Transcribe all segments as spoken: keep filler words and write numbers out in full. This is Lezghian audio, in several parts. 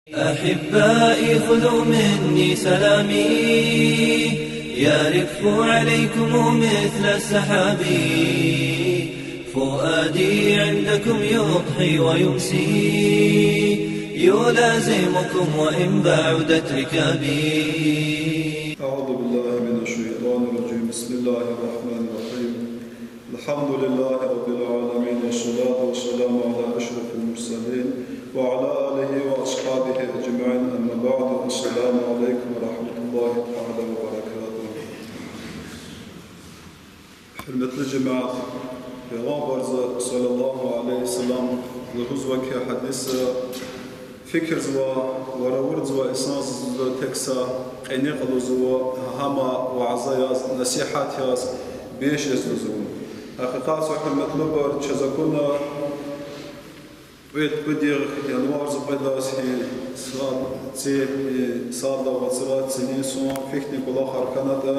أحبائي خذوا مني سلامي، يرف عليكم مثل السحاب. فؤادي عندكم يضحي ويمسي، يلازمكم وإن بعدت ركابي. أعوذ بالله من الشيطان الرجيم. بسم الله الرحمن الرحيم. الحمد لله رب العالمين، والصلاة والسلام على أشرف المرسلين، وعلى آله وأصحابه أجمعين، أما بعد، السلام عليكم ورحمة الله تعالى وبركاته. Гьуьрметли жемят, Пайгъамбарза, صلى الله عليه وسلم, лугьузва хьи гьадисда: фикирзава ва равурзава инсанза тек са кьиникь лугьузва, гьама вяза яз, насигьат яз, беш яз лугьузва. Гьакъикъатда, гьуьрметлубур, чаз акуна кьвед-кьведихъ январза кьведаз гьи сад, ци, гьи садлагьай вацра цӀинин сун фихьтин кӀвалахар хьанатӀа,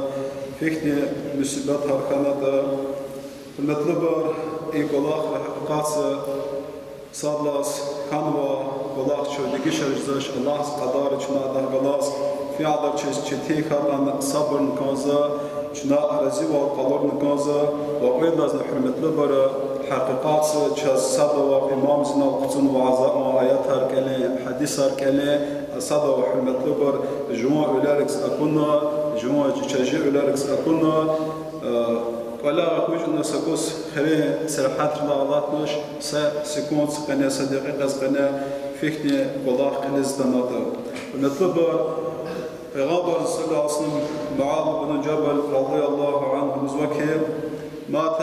фихьтин мусибатар хьанатӀа. Гьуьрметлубур, и кӀвалахар гьакъикъатда сад лагьай хьанва кӀвалах, чун дегишариз жезвач, Аллагьза кьадар чна адахъ галаз, фида чаз четин хьайитӀани сабурни кӀанзава, чна разивал къалурни кӀанзава, ва кьвед лагьайдини, гьуьрметлубур, гьакъикъатда чаз садавай имамзинал хъуцун вязар, аятар кӀелин, гьадисар кӀелин, садавай, гьуьрметлубур, жуван уьлерикиз акуна, жуван чаз жи уьлерикиз акуна, э, кӀвалера экъечӀна са кӀус хирин сергьятрилай алатнач, са секундаз къене, са декьикьаз къене фихьтин кӀвалах кьилиз атанатӀа. Гьуьрметлубур, Пайгъамбарза, صلى الله عليه وسلم, Муаз ибн Жабал, رضي الله عنه, лугьузва хьи: مات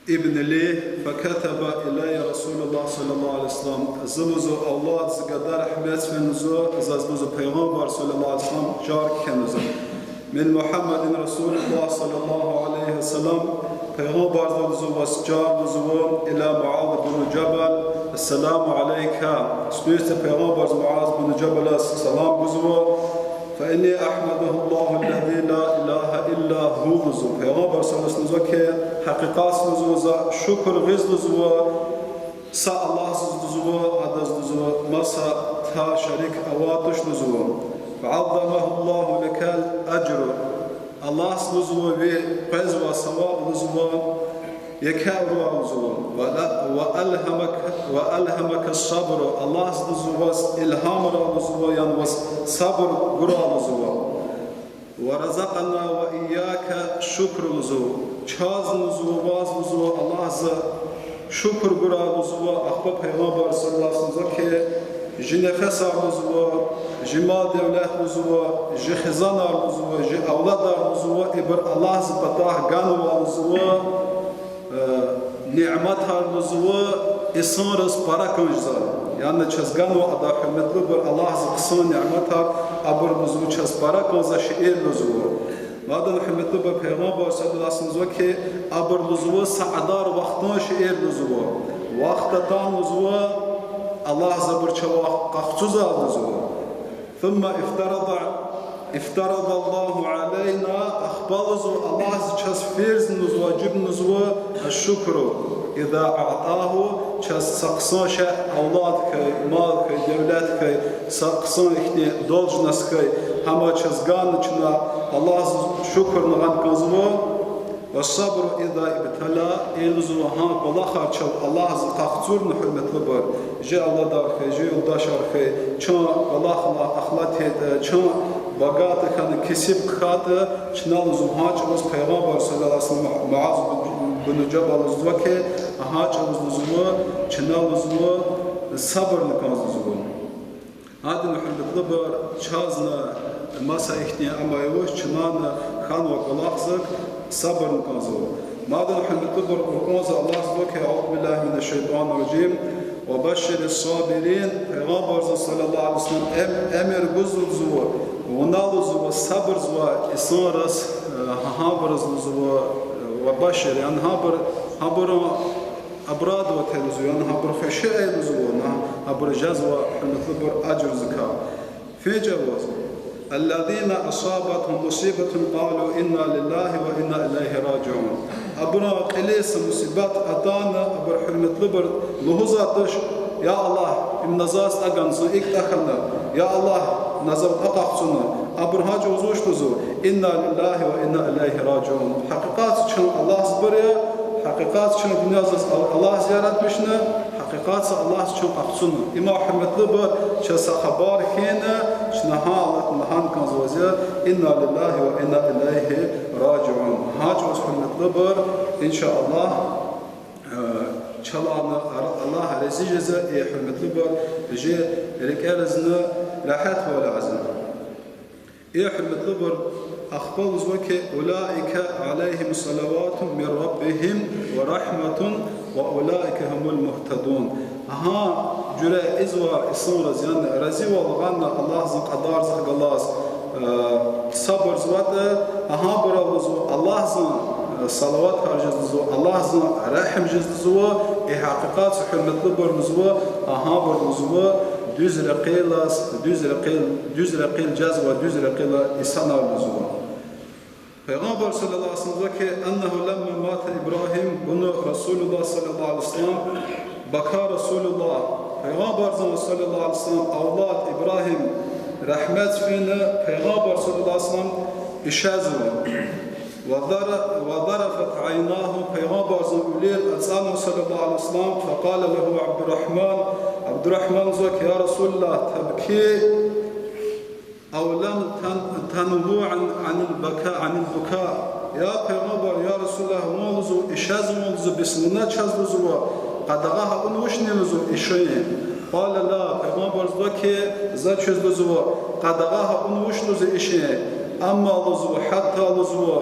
ابني لي فكتب إلي رسول الله صلى الله عليه وسلم. Зи, лугьузва, авлад, зи гадар рагьметдиз фена, лугьузва, заз, лугьузва, Пайгъамбар, صلى الله عليه وسلم, чар кхьена, лугьузва. من محمد رسول الله صلى الله عليه وسلم, Пайгъамбарза, лугьузва, ваз чар, лугьузва, إلى معاذ بن جبل: السلام عليك. Чпиз Пайгъамбарза Муаз бин Жабалаз салам гузва. فإني أحمده الله الذي لا إله إلا هو, лугьузва. Пайгъамбар, صلى الله عليه وسلم, лугьузва хьи, гьакъикъатда, лугьузва, за шукур гъиз, лугьузва, са Аллагьдиз, лугьузва, адаз, лугьузва, маса тар шарик авайд туш, лугьузва. فعظمه الله لك الأجر. Аллагьди, лугьузва, ви къвезвай саваб, лугьузва, еке авурай, лугьузва. وألهمك، وألهمك الصبر. Аллагьди, лугьузва, ваз илгьам гурай, лугьузва, яни ваз сабур гурай, лугьузва. ورزقنا وإياك الشكر, лугьузва. Чазни, лугьузва, вазни, лугьузва, Аллагьди шукур гурай, лугьузва. Ахпа Пайгъамбар, صلى الله عليه وسلم, лугьузва хьи, жи нефесар, лугьузва, жи мал-девлет, лугьузва, жи хизанар, лугьузва, жи авладар, лугьузва, ибур Аллагьдин патай ганвай, лугьузва, э, ниъматар, лугьузва, инсанриз пара кӀан жезвай. Яни чаз ганвай адан, гьуьрметлубур, Аллагьдин хъсан ниъматар, абур, лугьузва, чаз пара кӀанзавай шейэр, лугьузва. Мадни, гьуьрметлубур, Пайгъамбар, صلى الله عليه وسلم, лугьузва хьи, абур, лугьузва, са кьадар вахтунин шейэр, лугьузва. Вахт атана, лугьузва, Аллагьди абур чавай къахчузва, лугьузва. ثم افترض، افترض الله علينا, ахпа, лугьузва, Аллагьди чаз ферзна, лугьузва, важибна, лугьузва, الشكر إذا أعطاه, чаз са хъсан шей, авлад хьуй, мал хьуй, девлет хьуй, са хъсан ихьтин должность хьуй, гьам чаз гана чна Аллагьдиз шукурна гъана кӀанзава. والصبر إذا ابتلي, и, лугьузва, гьа кӀвалахар чав Аллагьди къахчурна, гьуьрметлубур, жи авладар хьуй, жи юлдашар хьуй, чун кӀвалахлай ахлад хьайитӀа, чун богатый хьана, кесиб хьайитӀа, чна, лугьузва, гьа чӀавуз, Пайгъамбар, صلى الله عليه وسلم, Муаз бин Жабалаз лугьузва хьи, гьа чӀавуз, лугьузва, чна, лугьузва, сабурна кӀанзава, лугьузва. Гьадин, гьуьрметлубур, чазни маса ихьтин амай авач, чнани хьанвай кӀвалахзак сабурна кӀанзава. Мадни, гьуьрметлубур, Къуръанза Аллагьди лугьузва хьи, أعوذ بالله من الشيطان الرجيم، وبشر الصابرين, Пайгъамбарза, صلى الله عليه وسلم, эм-, эмир гуз, лугьузва, вуна, лугьузва, сабурзавай инсанриз, э, гьабуруз, лугьузва, э, وبشر, яни гьабур, гьабурун обрадовать ая, лугьузва, яни гьабур хвеши ая, лугьузва, на гьабур жезва, гьуьрметлубур, ажрузикай. Фин чӀавуз: الذين أصابتهم مصيبة قالوا إنا لله وإنا إليه راجعون. Абурун кьилиз са мусибат атана, абур, гьуьрметлубур, лугьузвайди туш, Я Аллагь, им на заз тӀа гана, зун икӀ тӀа хьана. Я Аллагь, на завай тӀа къахцуна. Абуру гьа чӀавуз вуч лугьузва? إنا لله وإنا إليه راجعون. Гьакъикъатда чун Аллагьзабур я, гьакъикъатда чун дуьньязаз Ал-, Аллагьзи яратмишна, гьакъикъатда Аллагьзаз чун къахцуна. Има, гьуьрметлубур, чаз са хабар хьана, чна гьа алат лагьана кӀанзаваз я, إنا لله وإنا إليه راجعون. Гьа чӀавуз, гьуьрметлубур, إن شاء الله, э, чалайни Ар-, Аллагь рази жезва, э, гьуьрметлубур, жи рикӀеризни регьятвал язва. Э, гьуьрметлубур, ахпа лугьузва хьи, أولئك عليهم صلوات من ربهم ورحمة وأولئك هم المهتدون. Гьа жуьре ийизвай инсанриз, яни разивал гъана Аллагьзан кьадарзахъ галаз, э, сабурзаватӀа, гьабурал лугьузва Аллагьзан, э, салаватар жез лугьузва, Аллагьзан регьим жез лугьузва, э, гьакъикъатда, гьуьрметлубур, лугьузва, гьабур лугьузва дуьз рекьелаз, дуьз рекьел, дуьз рекьел жезвай, дуьз рекьелай инсанар лугьузва. Пайгъамбар صلى الله عليه وسلم лугьузва хьи, أنه لما مات إبراهيم بن رسول الله صلى الله عليه وسلم بكى رسول الله. Пайгъамбарзан صلى الله عليه وسلم авлад Ибрагьим, рагьметдиз фена, Пайгъамбар صلى الله عليه وسلم ишезва. وذر-، وذرفت عيناه, Пайгъамбарзан вилер ацӀанва صلى الله عليه وسلم, فقال له عبد الرحمن, Абдурагьман лугьузва хьи, يا رسول الله تبكي أو لم تن-، تنه عن، عن البكاء، عن البكاء. Я Пайгъамбар, я Расулуллагь, вун лугьузва ишезвани лугьузва, бес вуна чаз лугьузва, къадагъа авунвачни лугьузва ишин? قال لا, Пайгъамбар лугьузва хьи, за квез лугьузва, къадагъа авунвач лугьузва ишин. Амма лугьузва, гьатта лугьузва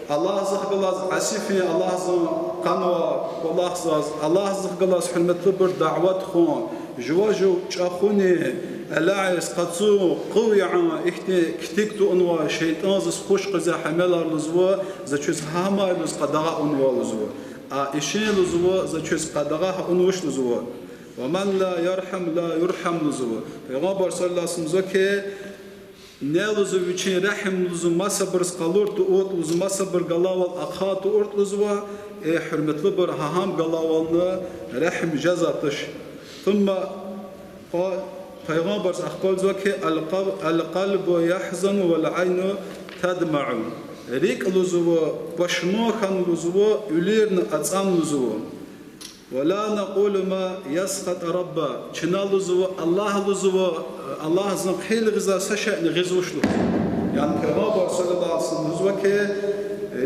Аллагьзахъ галаз аси фин, Аллагьзан къанвай кӀвалахзаз, Аллагьзахъ галаз, гьуьрметлубур, дават хьун, жува жув чӀехуни, элягъиз, къацу, къув яна, ихьтин китик тунвай, шейтӀанзаз хуш къвезвай гьамелар лугьузва, за квез гьамай лугьуз къадагъа авунва лугьузва. А ишин лугьузва, за квез къадагъа авунвач лугьузва. ومن لا يرحم لا يرحم лугьузва. Пайгъамбар صلى الله عليه وسلم лугьузва хьи, ни лугьузва вичин регьим лугьузва масабуруз къалур тавуртӀа лугьузва, масабур галайвал ахъа тавуртӀа лугьузва, э, гьуьрметлубур, гьа гьам галайвални регьим жезвач. ثم قال, Пайгъамбар ахпа лугьузва хьи, القلب يحزن والعين تدمع. РикӀ лугьузва пашман хьана лугьузва, вилерни ацӀана лугьузва. ولا نقول ما يسخط ربا. Чна лугьузва, Аллагь лугьузва, Аллагьзан хъел гъизвай са шейни гъизвач лугьузва. Яни Пайгъамбар صلى الله عليه وسلم лугьузва хьи,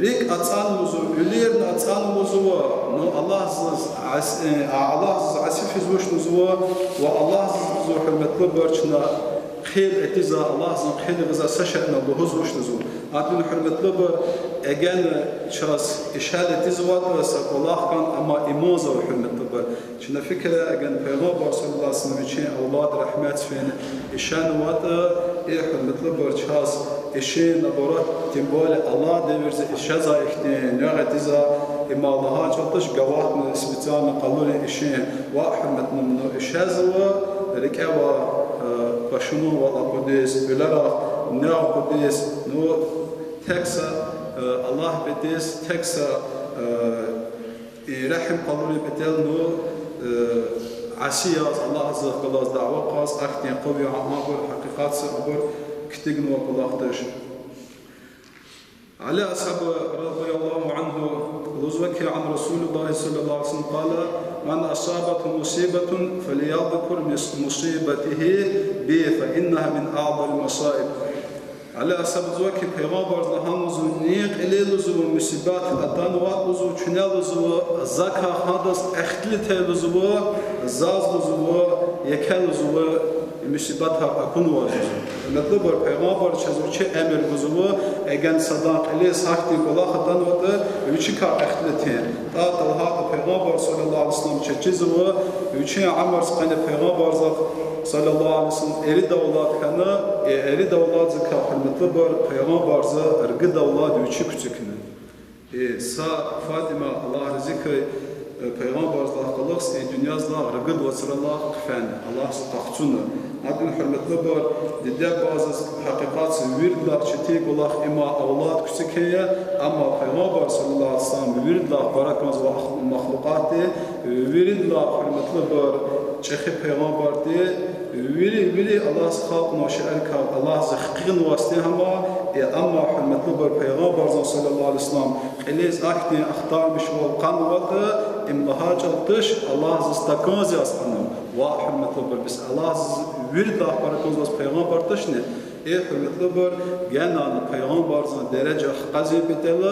рикӀ ацӀана лугьузва, вилерни ацӀана лугьузва, ну Аллагьзаз ас-, э, Аллагьзаз аси физвач лугьузва, ва Аллагьзаз лугьузва, гьуьрметлубур, чна хъел атизвай, Аллагьзан хъел гъизвай са шейни лугьузвач лугьузва. Гьадин, гьуьрметлубур, эгена чаз ишел атизватӀа са кӀвалах хьана, амма иман ава, гьуьрметлубур. Чна фикир ая, эгена Пайгъамбар صلى الله عليه وسلم вичин авлад, рагьметдиз фена, ишенватӀа, э, гьуьрметлубур, чаз ишин, наоборот, тем более алай девирда ишезвай ихьтин нуькӀ атизвай, има лагьай чӀал туш, гаватна специально къалурин ишин, ва, гьуьрметлубур, ну ишезва, рикӀе авай, э, пашманвал акъудиз, вилерай нуькӀ акъудиз, ну тек са, э, Аллагь патал, тек са, э, и регьим къалурун патал, ну, э, аси яз, Аллагьзахъ галаз дяве кьаз, ахьтин къув я абур, гьакъикъатда абур китигнавай кӀвалах туш. Али асгьаба رضي الله عنه лугьузва хьи, عن رسول الله صلى الله عليه وسلم قال: من أصابته مصيبة فليذكر مص-، مصيبته بي فإنها من أعظم المصائب. Али асгьаба лугьузва хьи, Пайгъамбарди лагьана лугьузва, ни кьилел лугьузва мусибат атанватӀа лугьузва, чуьне лугьузва, закай гьадаз ихтилат ая лугьузва, заз лугьузва, еке лугьузва, мусибатар акунваз лугьузва. Гьуьрметлубур, Пайгъамбар чаз вичи эмир гузва, эгена садан кьилел гьахьтин кӀвалах атанватӀа, вичикай ихтилат ая. ТӀа талгьайтӀа Пайгъамбар صلى الله عليه وسلم чаз чизва, вичин уьмуьрдин къене Пайгъамбардихъ صلى الله عليه وسلم ирид авлад хьана, э, ирид авладикай, гьуьрметлубур, Пайгъамбарди ругуд авлад вичи куьцӀикна. Э, са ФатӀима, Аллагь рази хьуй, э, Пайгъамбардилай къалахъ, э, дуьньядилай ругуд вацралай хъфена, Аллагьди къахцуна. Гьадин, гьуьрметлубур, диде-бубадиз гьакъикъатда виридалай четин кӀвалах има авлад куьцӀикун я, амма Пайгъамбар صلى الله عليه وسلم виридалай пара кӀанзавай мах-, махлукьат я, виридалай, гьуьрметлубур, ЧӀехи пайгъамбарди, вири, вири Аллагьза халкьнавай шейэрикай Аллагьза хкягънавайди гьама, э, амма, гьуьрметлубур, пайгъамбарзан, صلى الله عليه وسلم, кьилиз ахьтин ахтармишвал къанватӀа, им лагьай чӀал туш, Аллагьзаз такӀанзаваз ана. Ва, гьуьрметлубур, бес Аллагьзаз виридалай пара кӀанзаваз пайгъамбар тушни, э, гьуьрметлубур, генани пайгъамбарзан дережа хкажин патал,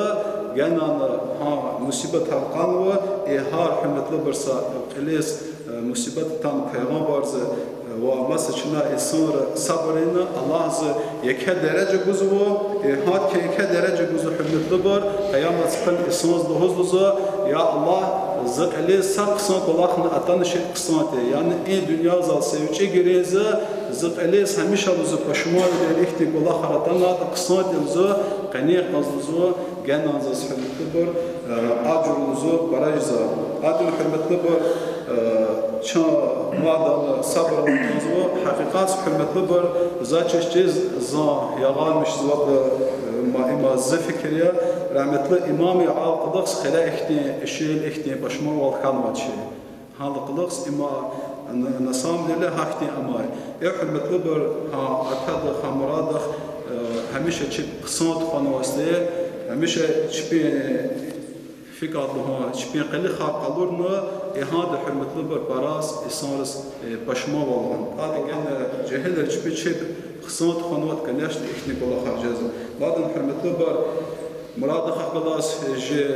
генани гьа мусибатар къанва, э, гьар, гьуьрметлубур, са кьилиз, э, мусибат атана пайгъамбарза, э, ва маса чна инсанри сабур ийин, Аллагьза еке дережа гузва, э, гьадакай еке дережа гузва, гьуьрметлубур, къиямат къуьн инсанза лугьуз лугьузва: я Аллагь, зи кьилиз са хъсан кӀвалахни атана шей хъсан тир, яни и дуьньязал са вичӀи геренза, зи кьилиз гьамиша лугьузва пашманвилер ихьтин кӀвалахар атанатӀа хъсан тир лугьузва, къенин къуз лугьузва, генани заз, гьуьрметлубур, э, ажур лугьузва пара жезва. Гьадин, гьуьрметлубур, э, чан мадни сабур авун кӀанзава, гьакъикъатда, гьуьрметлубур, за чиз чиз зун ягъалмишзаватӀа, э, ма, има зи фикир я, рагьметлу имам Алкьулахъ хире ихьтин ишигъ, ихьтин пашманвал хьанвач. Гьа Алкьулахъ има на, на самом деле гьахьтин амай. Э, гьуьрметлубур, гьа атадахъ, гьа мурадахъ, э, гьамиша чеб хъсан тухванвайди, гьамиша чпин фикирдалди гьа чпин къилихар къалурна, э, гьада, гьуьрметлубур, параз инсанриз, э, пашманвал гъун. Гьада гена жегьилри чпи чеб хъсан тухванватӀа, конечно, ихьтин кӀвалахар жезва. Бадин, гьуьрметлубур, мурадахъ галаз, э, жи,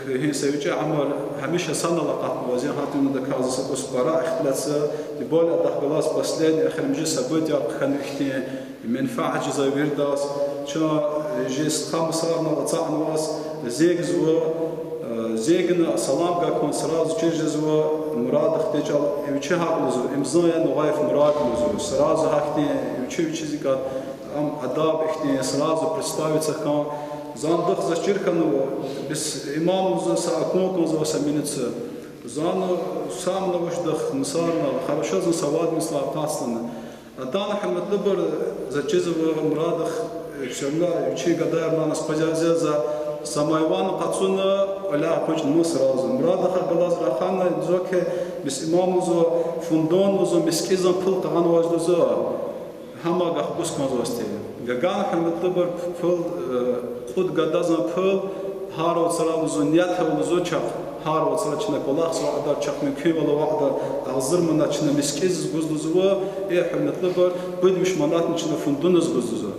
э, гьин са вичӀи уьмуьр гьамиша санал акъатнавайди я, гьа тунда каз са кӀус пара ихтилатзава, тем более адахъ галаз последний эхиримжи событияр хьана ихьтин менфят жезва виридаз. Чан, э, жи стха Мусарнал ацукьнаваз зенгзава, э, зенгна салам гайи кьван сразу чир жезва, мурадахъди чӀал вичи гьакӀ лугьузва, им зун я, Нугъаев Мурад лугьузва. Сразу гьахьтин вичи вичиз икӀ ам адаб ихьтин сразу представиться хьана. Зун адахъ заз чир хьанва, бес имам лугьузва, са акун кӀанзава, са минутса. Зун сам навушдах Мусарнал, хорошо зун савадмислай акъатзавани. Атана, гьуьрметлубур, заз чизва мурадахъ, э, всё равно вичин гадаяр мана спазязя за, са майван къачуна, кӀваляй экъечӀна сразу. Мурадахъ галаз рахана, лугьузва хьи, бес имам лугьузва, фундуна лугьузва, мискӀиндизан пул къугъвазвач лугьузва. Гьама гахбуз кӀанзавайди. Гагана, гьуьрметлубур, пул, э, кьуд гададизан пул, гьар вацра лугьузва, ният ава лугьузва чахъ, гьар вацра чна кӀвалахзавай кьадар, чахъ мумкинвал авай кьадар агъзур манат чна мискӀиндиз гуз лугьузва, э, гьуьрметлубур, пуд виш манатни чна фундуниз гуз лугьузва.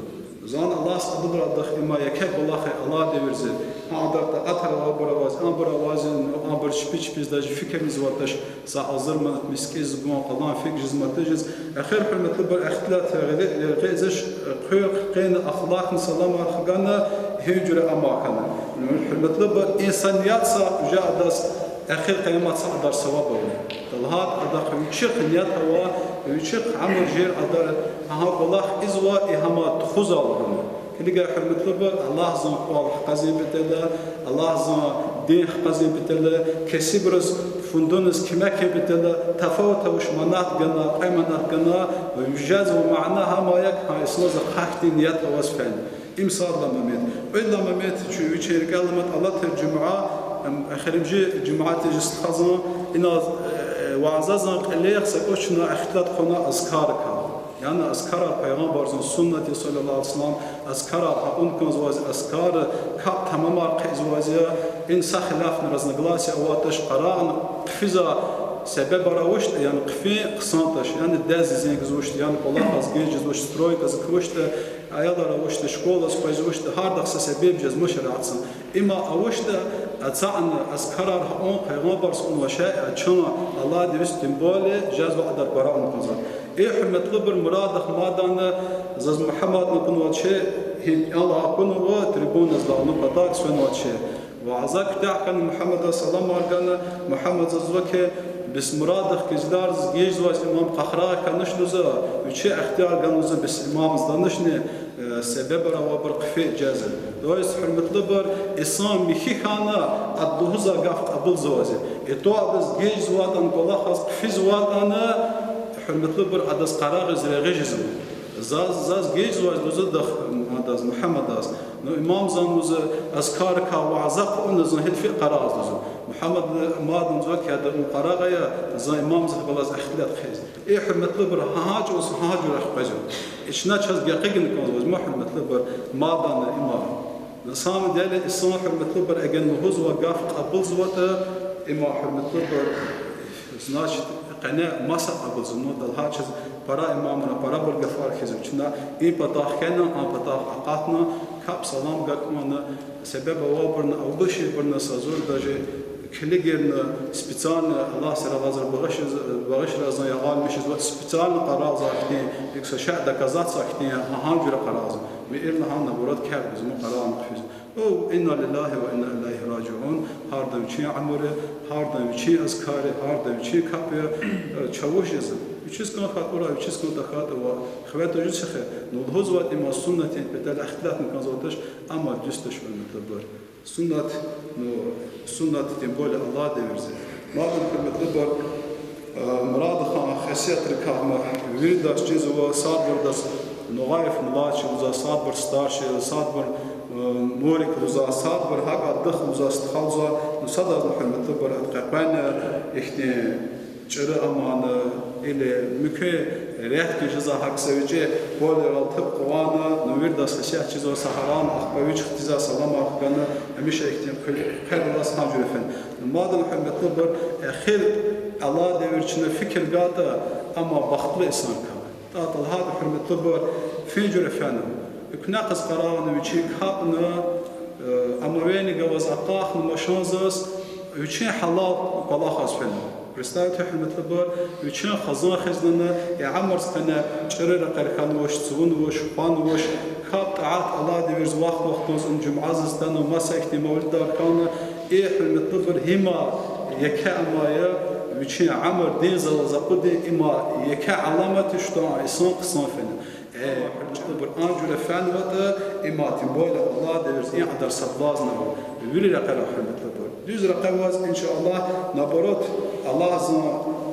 Зун Аллагьди кьабулрай адахъ, има еке кӀвалах я Аллагьдин вирзи. Гьа кьадар такьатар авайбур аваз, абур аваз, абур чпи чпиз даже фикирзавач, са агъзур манат мискӀиндиз гун, къалан фикӀ жез, мата жез. Эхир, гьуьрметлубур, ихтилат гъи-, гъизиш, хъуьр хкена, ахлакьна саламар хгана, гьи жуьре амай хьана. Гьуьрметлубур, инсан ният са уже адаз эхир къиямат са кьадар саваб ава. Талгьат адахъ вичихъ ният ава, вичихъ уьмуьр жер кьадар, гьа кӀвалах ийизва, и гьама тухузвайвал хьана. Килигай, гьуьрметлубур, Аллагьзан кӀвал хкажин патал, Аллагьзан дин хкажин патал, кесибриз фундуниз куьмек ийин патал, тафават авач манат гана, кьве манат гана, вижезва мана гьама як, гьа инсанза хъахьтин ният аваз фена. Им сад лагьай момент. Кьвед лагьай момент, чун вичин рикӀел аламатӀа, алатир жуьмя, ам, эхиримжи жуьмя тежес хазан, инал, э, э, вазазан кьилихъ са кӀус чна ихтилат хъувуна азкаррикай. Яни азкарар Пайгъамбарзан суннат я, صلى الله عليه وسلم, азкарар гьа авун кӀанзавайди, азкар капӀ тамамар хъийизвайди я, ин са хилафни разногласия авайди туш, къарагъна хъфизвай себебар авачтӀа, яни хъфин хъсан туш, яни дез зенгзавачтӀа, яни кӀвалахаз геж жезвачтӀа, стройказа квачтӀа, аялар авачтӀа, школаз къвезвачтӀа, гьардахъ са себеб жезма шариатзан. Има авачтӀа, ацукьна азкарар гьа авун, Пайгъамбарза авунвай шей, а чун Аллагьдин вирс, тем более жезвай кьадар пара авун кӀанзава. Э, гьуьрметлубур, мурадахъ мадни заз Мугьаммадни акунвачи, гьи, Аллагь акунва, трибуназа лагьана патак свенвачи. Ваза куьтягь хьана, Мугьаммадаз саламар гана, Мугьаммад заз лугьузва хьи, бес мурадахъ кизлярза геж жезвай имам къарагъ хьанач лугьузва, вичи ихтияр гана лугьузва бес имамза даначни, э, себебар авайбур хъфей жезва. То есть, гьуьрметлубур, инсан михьи хьана, ада лугьузвай гаф кьабулзавайди я. Итто адаз геж жезватӀани, кӀвалахаз хъфизватӀани, гьуьрметлубур, адаз къарагъиз регъуь жезва. Заз, заз геж жезвай лугьузва дагъ-, адаз, Мугьаммадаз. Ну, имамзан лугьузва, азкаррикай вяза кьуна зун гьелфи къарагъзава лугьузва. Мугьаммад, мадни лугьузва, кьеда вун къарагъ ая, зун имамзихъ галаз ихтилат хъийиз. Э, гьуьрметлубур, гьа-, гьа чӀавуз гьа жуьре къвезва. Ична чаз гекъигна кӀанзава лугьузва, гьуьрметлубур, мадни имам. На самом деле, инсан, гьуьрметлубур, эгер лугьузвай гаф кьабулзаватӀа, има, гьуьрметлубур, значит, къене маса кьабулзава. Ну, далгьа чаз пара имамра, парабур гафар хьизва. Чна и патахъ хьана, а патахъ акъатна, капӀ салам гакӀ кьуна, себеб авайбурни, авачирбурни са зур даже килигна, специально Аллагьди рагъазра багъишриз, багъишрай зун ягъалмишиз, вот специально къарагъзава хьтин, икӀ са шей доказать авай хьтин, гьа, гьа жуьре къарагъзава. Муьминри гьа, наоборот, капӀ гузва, къарагъна хъфизва. О, инна лиллягьи ва инна илейгьи ражиун, гьардан вичин уьмуьр я, гьардан вичин азкар я, гьардан вичин капӀ я, э, чавуш жезва. Вичиз кӀан хьайитӀа, вичиз кӀан тахьайтӀа, ва хиве тежез эхир. Ну, лугьузватӀа, има суннатдин патал ихтилатна кӀанзаватӀа, амма дуьз туш, гьуьрметлубур. Суннат, ну, суннат, тем более Аллагьдин виридалай. Мадни, гьуьрметлубур, э, Мурадхан хасиятрикай ма виридаз чизва, садбурдаз Нугъаев младший лугьузва, садбур старший, садбур, э, Мурик лугьузва, садбур гьакӀ адахъ лугьузва, стха лугьузва, ну, садазни, гьуьрметлубур, адакай къвена ихьтин чӀуру амана, или муькуь рехъ хьиз жезва гьакӀ са вичӀи, поле гъалтӀ къвана, ну, виридаз хасият чизва, са гьарайни ахпа вич хтизва, саламар хкана, гьамиша ихьтин хъвер-, хъвер галаз гьа жуьре фена. Ну, мадни, гьуьрметлубур, эхир Аллагьдин вири чна фикир гайитӀа, амма бахтлу инсан хьана. ТӀа-, тӀа лагьайтӀа, гьуьрметлубур, фин жуьре фена. Экуьнахъ къарагъна вичин капӀни, э, омовение гваз акъахна машиндиз, вичин гьалал кӀвалахаз фена. Представьте, гьуьрметлубур, вичин хизан хизанни, я уьмуьрдин къене чӀуру рекьер хьанвач, цавунвач, хванвач, капӀ тӀаат Аллагьдин вириз вахт-вахтунда жуьмядиз атана, маса ихьтин мавлидар хьана, э, гьуьрметлубур, има еке ама я, вичин уьмуьр динзал акъудин има еке аламат я, что инсан хъсан фена. Э, гьуьрметлубур, а жуьре фенватӀа, има, тем более, Аллагьдин вириз и кьадар соблазн ава, вири рекьера, гьуьрметлубур. Дуьз рекье аваз, иншаллагь, наоборот, Аллагьзан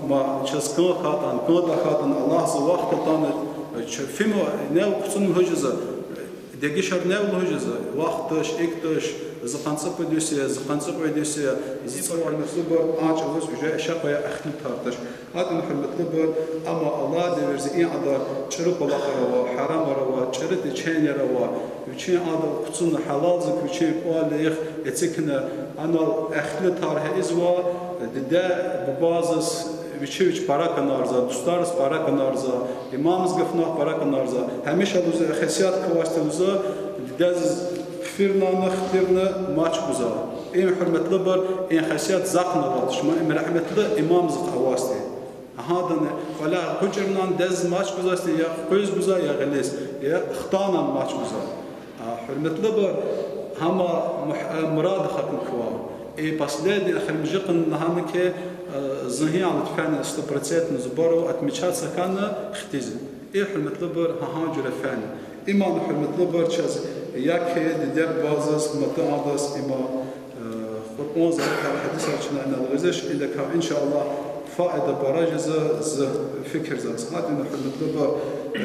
ма чаз кӀан хьайитӀани, кӀан тахьайтӀани, Аллагьзан вахт атана, ча-, фима нев хъуцун лугьуз жезва, дегишар нев лугьуз жезва, вахт туш, икӀ туш, зи къанни цӀипуд йис я, зи къанни цӀикьвед йис я, зи цӀавар, гьуьрметлубур, а чӀавуз уже эшакьвая ихтилатар туш. Гьатта, гьуьрметлубур, амма Аллагьдин вириз и кьадар чӀуру кӀвалахар ава, гьарамар ава, чӀуру теченияр ава, вичин адал хъуцуна, гьалалзак вичин кӀвал-ягъ эцигна, анал ихтилатар гьа ийизва, диде-бубадиз вичи вич пара кӀанарзава, дустариз пара кӀанарзава, имамдиз гафунихъ пара кӀанарзава. Гьамиша лугьузва, хасият квайди лугьузва, дидедиз хъфирна, хтирна, мачӀ гузва. Им, гьуьрметлубур, им хасият захъни авайди туш, ма им рагьметлу имамдихъ авайди. Гьадани кӀвале экъечӀна, дидедиз мачӀ гузвайди, я къуз гузва, я гъилиз, я хтанани мачӀ гузва. А, гьуьрметлубур, гьама Мугь-, э, Мурадханкай ква. И последний, эхиримжи къене лагьана хьи, э, зун гьи алатфена сто процентов зубару отмечаться хьана хтиз. И, гьуьрметлубур, гьа-, гьа жуьре фена. Има, гьуьрметлубур, чаз яки диде-бубадиз, мата адаз има, э, Къуръанза кар гьадисар чна инал гъизиш, идакай, иншаллагь, файда пара жезва зи фикирзаз. Гьатта, гьуьрметлубур, э,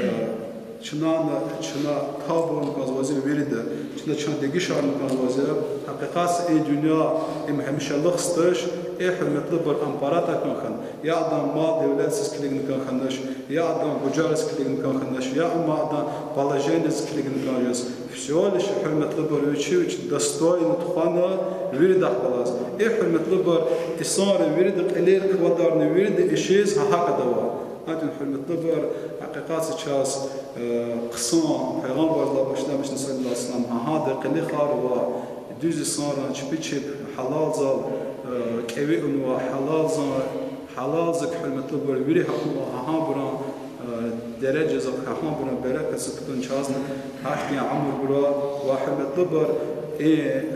чна, чна табурун кӀанзава зи вирида, чна чан дегишарун кӀанзава зи. Гьакъикъатса и дуьнья им гьамишалугъ туш, э, гьуьрметлубур, ам пара тахьун хьана. Я адан мал-девлетдиз килигна кӀан хьанач, я адан гужариз килигна кӀан хьанач, я амма адан положениедиз килигна кӀан жез. Всего лишь, гьуьрметлубур, вичи вич достойно тухвана виридахъ галаз. Э, гьуьрметлубур, инсанри вирида кьилер квадарна, вирида ишез гьа гьакӀ ава. Гьатта, гьуьрметлубур, гьакъикъатса чаз, э, хъсан, Пайгъамбардилай башламишна, صلى الله عليه وسلم, гьа гьада къилихар ва дуьз инсанрин чпи чеб гьалалзал, э, кӀеви авунва, гьалалзан, гьалалзак, гьуьрметлубур, вири гьакӀ авунва, гьа гьабурун, э, дережаза, гьа гьабурун берекатза кутун чазни гьахьтин уьмуьр гурай ва, гьуьрметлубур, и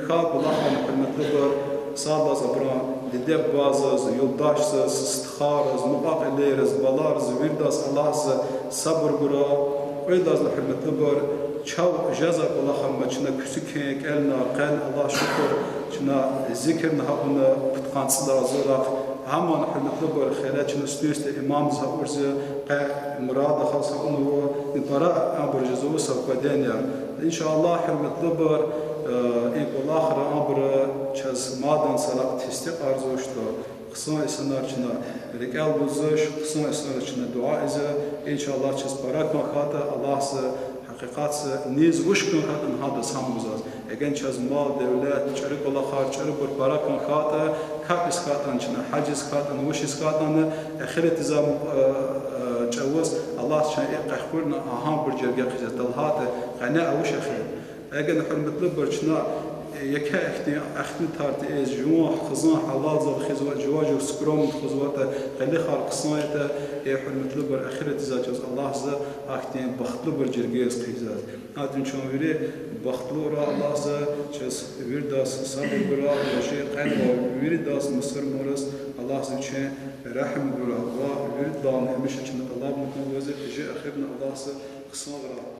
хьа кӀвалахрани, гьуьрметлубур, сад лагьайди, абурун диде-бубадиз, юлдашдиз, стхайриз, мукьва-кьилийриз, балайриз, виридаз Аллагьди сабур гурай. Кьведазни, гьуьрметлубур, чав жезвай кӀвалахар ма чна куьцӀуькин кӀелна, къен, Аллагь шукур, чна зикирни гьа авуна, пудкъанни цӀуд агъзуррахъ, Гьамни, гьуьрметлубур, хейлин чна студентство имамдиз гьа урзи къе мурад ахъаз гьа унва, и пара абур жезва совпадение. Иншаллагь, гьуьрметлубур, э, и кӀвалахра абур чаз мадни са лап тестикьарзава, что хъсан инсанар чна рикӀел гузвач, хъсан инсанриз чна дуьа ийизва, иншаллагь, чаз пара кӀан хьайитӀа, Аллагьди гьакъикъатда низ вуч кӀан хьайитӀани гьадаз гьам гузвай. Эгер чаз мал-девлет, чӀуру кӀвалахар, чӀурубур пара кӀан хьайитӀа, капӀ ийиз хьайитӀани чна, гьаж ийиз хьайитӀани, вуч ийиз хьайитӀани, эхиратдиз, э, э, чӀавуз Аллагьди чун и къехкурна, агьабур жерге хъийизва, талгьайтӀа, къене авач эхир. Эгер, гьуьрметлубур, чна еке ихьтин, ихьтин тартиз жуван хизан гьалалзал хуьзватӀа, жува жув скромно хуьзватӀа, къилихар хъсан ятӀа, э, гьуьрметлубур, эхиратдиз чаз Аллагьди гьахьтин бахтлубур жергейриз хъийизва. Гьахьтин чун вири бахтлувилерай Аллагьди чаз виридаз сабур гурай, ва чи къенвай виридаз, мусурманриз Аллагьди вичин регьим гурай, ва виридалайни гьамиша чна тӀалабун кӀанзава, чи эхирни Аллагьди хъсанрай.